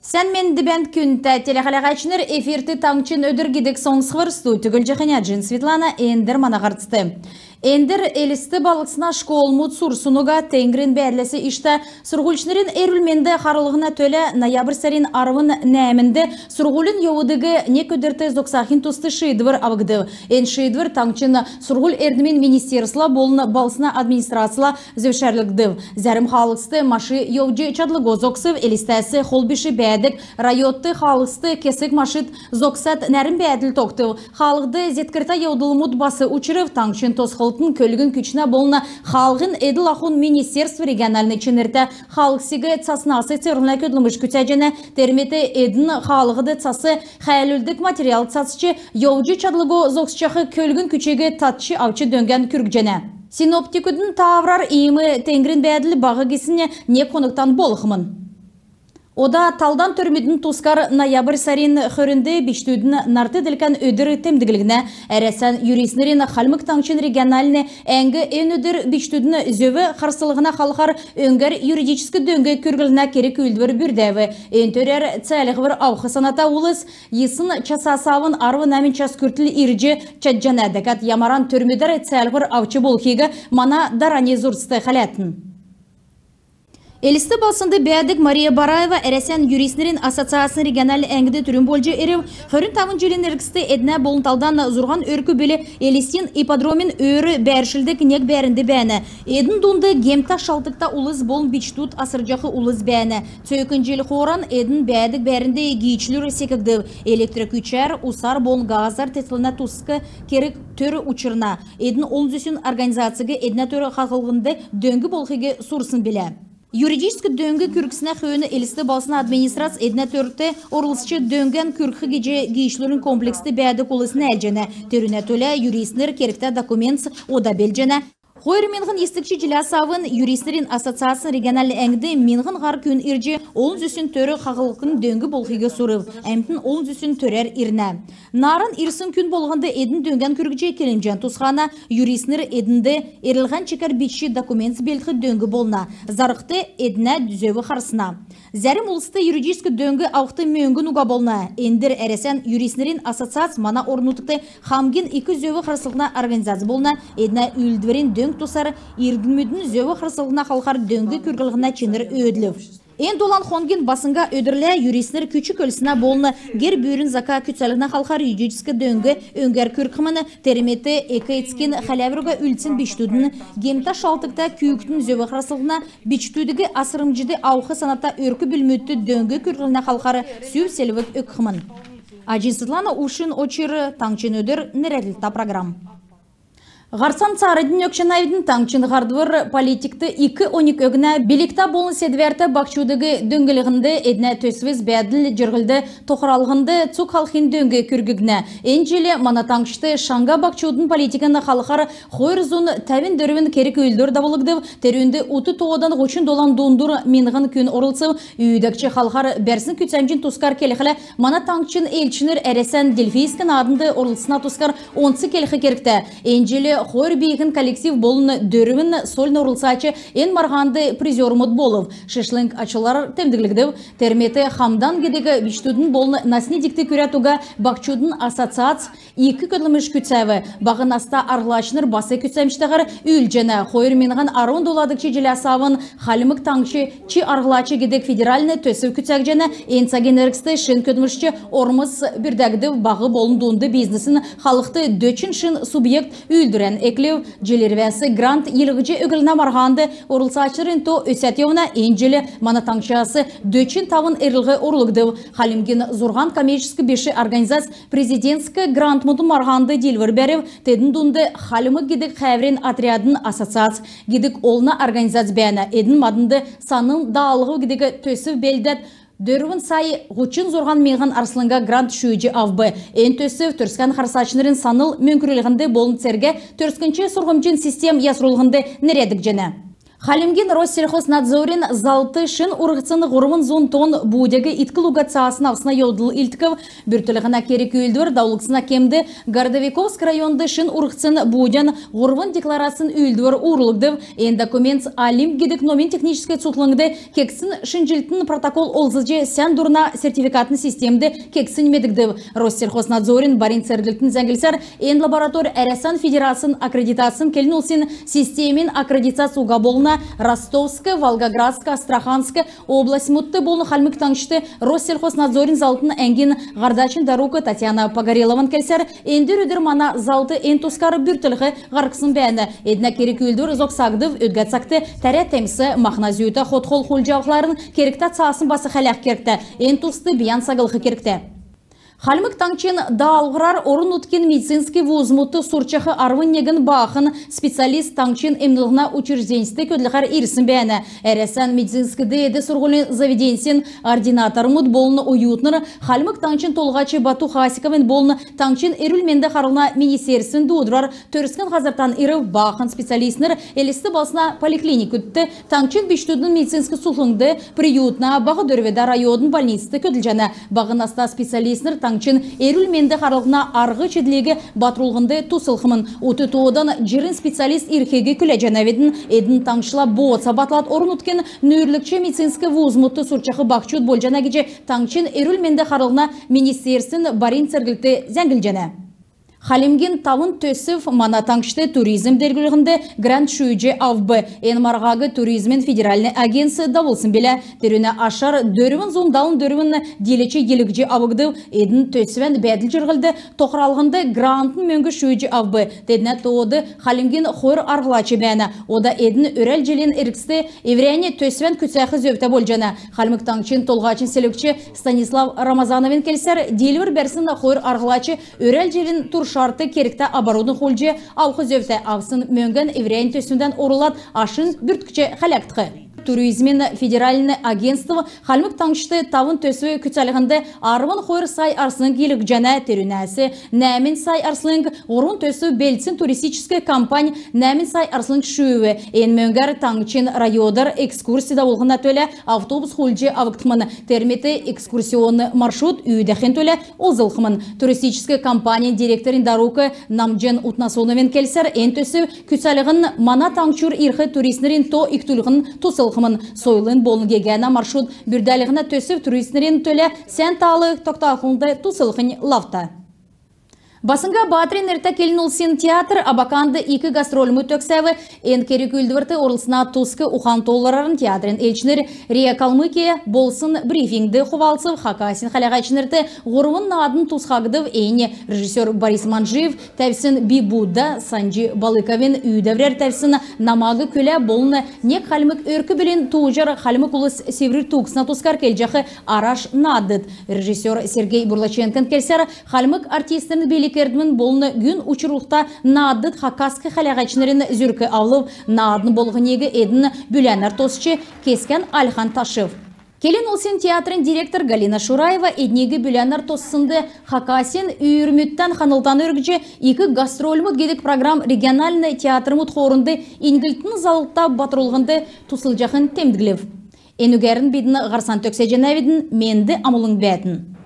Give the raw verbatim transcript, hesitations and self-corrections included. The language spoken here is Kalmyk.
Сән менд бәәнт, күндтә телехәләгәчнр! Эфирт «Таңһчин өдр» гидг соңсхвр. Студьд Түгүл Җахиняҗин Светлана. Эндр мана һарцд. Эндр Элст балһсна школмуд сурсн уга. Теңгрин бәәдләс иштә сурһульчнрин эрүл-менд харлһна төлә ноябрь сарин арвн нәәмнд сурһулин йовудыг нег өдрт зогсахин туст шиидвр авгдв. Эн шиидвр таңһчин сурһуль-эрдмин министерствла болн балһсна администрацла зөвшәрлгдв. Зәрм хаалһст машин йовҗ чадлго зогсв. Элстәс хол биш бәәдг райодт хаалһст кесг машин зогсад, нәрн бәәдл тогтв. Хаалһд зеткртә йовдлмуд бас учрв. Таңһчин тосхлтын, көлгн-күчнә болн хаалһин эдл-ахун министерств региональн чинртә хаалһсиг цаснас цеврллһнә көдлмш күцәҗәнә. Тер мет эдн хаалһд цас хәәлүлдг материал цацҗ, йовҗ чадлго зогсҗах көлгн-күчиг татҗ авч, дөңгән күргҗәнә. Синоптикүдин тааврар иим теңгрин бәәдл баһ гисн нег хонгтан болхмн. Ода талдан төрмүдин тускар. Ноябрь сарин хөрнд бичкдүдин нарт-делкән өдр темдглгднә. Әрәсән юристнрин Хальмг Таңһчин региональн әңг эн өдр бичкдүдин зөв харслһна халхар өңгәр юридическ дөң күрглһнә керг-үүлдвр бүрдәв. Эн төрәр цәәлһвр авх саната улс йисн часас авн арвн нәәмн час күртл ирҗ чадҗана. Дәкәд ямаран төрмүдәр цәәлһвр авч болхиг мана дарани зурцт хәләтн. Элст балһснд бәәдг Мария Бараева Әрәсән юристнрин ассоциацин региональн әңгд түрүн болҗ ирв. Хөрн тавн җилин эргцд эднә болн талдан зурһан өрк-бүл Элстин ипподромин өөр бәәршлдг нег бәәрнд бәәнә. Эдн дунд гемтә, шалтгта улс болн бичкдүд асрҗах улс бәәнә. Цөөкн җил хооран эдн бәәдг бәәрнд гиичлүр секгдв. Электр күчәр, усар болн газар тетклһнә туск керг төр учрна. Эдн олн зүсн организациг эднә төр хаһллһнд дөң болхиг сурсн билә. Юридическ дөң күргснә хөөн Элст балһсна администрац эднә төрт орлцҗ, дөңгән күргх гиҗ гиичлүрин комплексд бәәдг улс нәәлҗәнә. Терүнә төлә юристнр кергтә документс ода белдҗәнә. Хойр миңһн йисдгч җиләс авн юристнрин ассоциацин региональн әңгд миңһн һар күн ирҗ, олн зүсн төр хаһллһнд дөң болхиг сурв. Әмтн олн зүсн төрәр ирнә. Нааран ирсн күн болһнд эдн дөңгән күргҗ, килмҗән тусхана. Юристнр эднд эрлһән чикәр бичҗ документс белдхд дөң болна. Зарһд эднә зөв харсна. Зәрм улст юридическ дөң авхд мөңгн уга болна. Эндр Әрәсән юристнрин ассоциац мана орн-нутгт хамгин ик зөв харслһна организац болна. Эднә үүлдврин дөң тусар иргнмүдин зөв харслһна халхар дөң күрглһнә чинр өөдлв. Эн долан хонгин баснга өдрлә юристнр күч-көлснә болн гер-бүүрин зака күцәлһнә халхар юридическ дөң өңгәр күргхмн. Тер мет эк-эцкин хәләвр уга үлдсн бичкдүдин, гемтә, шалтгта күүкдин зөв харслһна, бичкдүдиг асрмҗд авх саната өрк-бүлмүдт дөң күрглһнә халхар сүв-селвг өгхмн. Аҗин Светлана, Ушин Очр, «Таңһчин өдр» нерәдлтә программ. Һарцан цааранднь өгчәнәвидн. Таңһчин һардвр политикт ик оньг өгнә. Билгтә болн седвәртә баһчудыг дөңнлһнд, эднә төсвс бәәдл-җирһлд тохралһнд цуг халхин дөң күрггднә. Эн җил мана таңһчд шаңһа баһчудын политикин халхар хойр зун тәвн дөрвн керг-үүлдвр давулгдв. Терүнд ут тоодан һучн долан дундур миңһн күн орлцв. Үүдәгч халхар бәрсн күцәмҗин тускар келхлә, мана таңһчин элчнр Әрәсән Дельфийск нааднд орлцсна тускар онц келх кергтә. Эн җил хойр бииһин коллектив болн дөрвн сольн орлцач эн марһанд призермуд болв. Шишлң ачлврар темдглгдв. Тер мет «Хамдан» гидг бичкдүдин болн насни дигт күрәд уга баһчудын ассоциац ик көдлмш күцәв. Баһ наста арһлачнр бас күцәмҗтәһәр үүлдҗәнә. Хойр миңһн арвн доладгч җиләс авн «Хальмг Таңһч — чи арһлач» гидг федеральн төсв күцәгдҗәнә. Эн цагин эргцд шин көдлмшч ормс бүрдәгдв. Баһ болн дунд бизнесин халхд дөчн шин субъект үүлдврән эклв. Җил ирвәс грант йилһҗ өглһнә марһанд орлцачнрин то өсәд йовна. Эн җил мана таңһчас дөчн тавн эрлһ орулгдв. Хальмгин зурһан коммерческ биш организац президентск грантмудын марһанд диилвр бәрв. Тедн дунд «Хальмг» гидг хәәврин отрядын ассоциац гидг олна организац бәәнә. Эдн маднд «Санл даалһв» гидг төсв белдәд, дөрвн сай һучн зурһан миңһн арслңга грант шүүҗ авв. Эн төсв Төрскән харсачнрин санл мөңкрүллһнд болн цергә-төрскнч сурһмҗин систем ясрулһнд нерәдгдҗәнә. Хальмгин Россельхознадзорин залт шин урһцин һурвн зун тонн буудяг иткл уга цаасн авсна йовдл илдкв. Бүртклһнә керг-үүлдвр давулгдсна кемд Городовиковск районд шин урһцин буудян һурвн декларацин үүлдвр уурулгдв. Эн документс «Алим» гидг номин техническ цутхлңд кегдсн шинҗлтин протокол олзлҗ, сән дурна сертификатын системд кегдснь медгдв. Россельхознадзорин барин церглтин зәңглсәр, эн лаборатор Әрәсән Федерацин аккредитацин келн улсин системин аккредитац уга болна. Ростовск, Волгоградск, Астраханск областьмудт болн Хальмг Таңһчд Россельхознадзорин залтин әңгин һардачин дарук Татьяна Погорелован келсәр, эндр өдр мана залт эн тускар бүртклһ һарһсн бәәнә. Эднә керг-үүлдвр зогсагдв. Өдгә цагт тәрә темс, махна зүүтә хот-хол хулдҗ авхларн кергтә цаасн бас хәләх кергтә. Эн туст бийән саглх кергтә. Хальмг Таңһчин даалһврар орн-нутгин медицинск вузмудт сурчах арвн негн баахн специалист таңһчин эмнлһнә учрежденьст көдлхәр ирсн бәәнә. Әрәсән медицинск деед сурһулин заведеньсин ординатормуд болн оютнр Хальмг Таңһчин Толһач Бату Хасиковин болн таңһчин эрүл-менд харлһна министерствин дуудврар Төрскн һазртан ирв. Баахн специалистнр Элст балһсна поликлиникудт, таңһчин бичкдүдин медицинск цутхлңд, Приютна, Баһ Дөрвдә района больницд көдлҗәнә. Баһ наста специалистнр таңһчин эрүл-менд харлһна арһ-чидлиг батрулһнд туслхмн. Ут тоодан җирн специалист ирхиг күләҗәнәвидн. Эдн таңһчла бооца батлад орн-нутгин нүүрлгч медицинск вузмудт сурчах баһчуд болҗана гиҗ таңһчин эрүл-менд харлһна министерствин барин церглт зәңглҗәнә. Хальмгин тавн төсв мана таңһчд туризм делгрүллһнд грант шүүҗ авв. Эн марһаг туризмин федеральн агентств давулсн билә. Терүнә ашар дөрвн зун далн дөрвн дииләч йилһҗ авгдв. Эдн төсвән бәәдл-җирһлд тохралһнд грантын мөңг шүүҗ авв. Теднә тоод Хальмгин хойр арһлач бәәнә. Ода эдн өрәл җилин эргцд эврәннь төсвән күцәх зөвтә болҗана. Хальмг Таңһчин Толһачин селвгч Станислав Рамазановин келсәр, диилвр бәрсн хойр арһлач өрәл җилин туршарт кергтә оборудовань хулдҗ авх зөвтә. Авсн мөңгән эврәннь төсвдән орулад ашнь бүрткҗ хәләгдх. Туризмин федеральн агентств Хальмг Таңһчд тавн төсв күцәлһнд арвн хойр сай арслң йилһҗәнә. Терүнәс нәәмн сай арслң һурвн төсв белдсн туристическ компань нәәмн сай арслң шүүв. Эн мөңгәр таңһчин районар экскурси давулһна төлә автобус хулдҗ авгдхмн. Тер мет экскурсионн маршрут үүдәхин төлә олзлхмн. Туристическ компанин директорин дарук Намҗин Утнасуновин келсәр, эн төсв күцәлһн мана таңһчур ирх туристнрин то икдүллһнд туслхмн. Сойлын болн гегәнә маршрут бүрдәлһнә төсв туристнрин төлә сән таал тогталһнд туслхнь лавта. Баснга Баатрин нертә келн улсин театр Абаканд ик гастрольмуд төгсәв. Эн керг-үүлдврт орлцсна туск ухан-тоолврарн театрин элчнр РИА Калмыкия болсн брифингд хувалцв. Хакасин хәләһәчнрт һурвн наадн тусхагдв. Эннь режиссер Борис Манжиев тәвсн «Би Будда», Санҗи Балыковин үүдәврәр тәвсн «Намаг күлә» болн «Нег хальмг өрк-бүлин тууҗар хальмг улс сивр туугдсна тускар келҗәх араш» наадд. Режиссер Сергей Бурлаченкон келсәр, хальмг артистнрин билг-эрдмин болн гүн учрулхта наадд хакаск хәләһәчнрин зүрк авлв. Наадн болһниг эдн бүләнәр тосч, кесгән альхан ташв. Келн улсин театрин директор Галина Шураева эдниг бүләнәр тосснд Хакасин үүрмүдтән ханлтан өргҗ, «Ик гастрольмуд» гидг программ региональн театрмуд хоорнд иньгллтин залврта батрулһнд туслҗахинь темдглв. Энүгәрн бидн һарцан төгсәҗәнәвидн. Менд амулң бәәтн.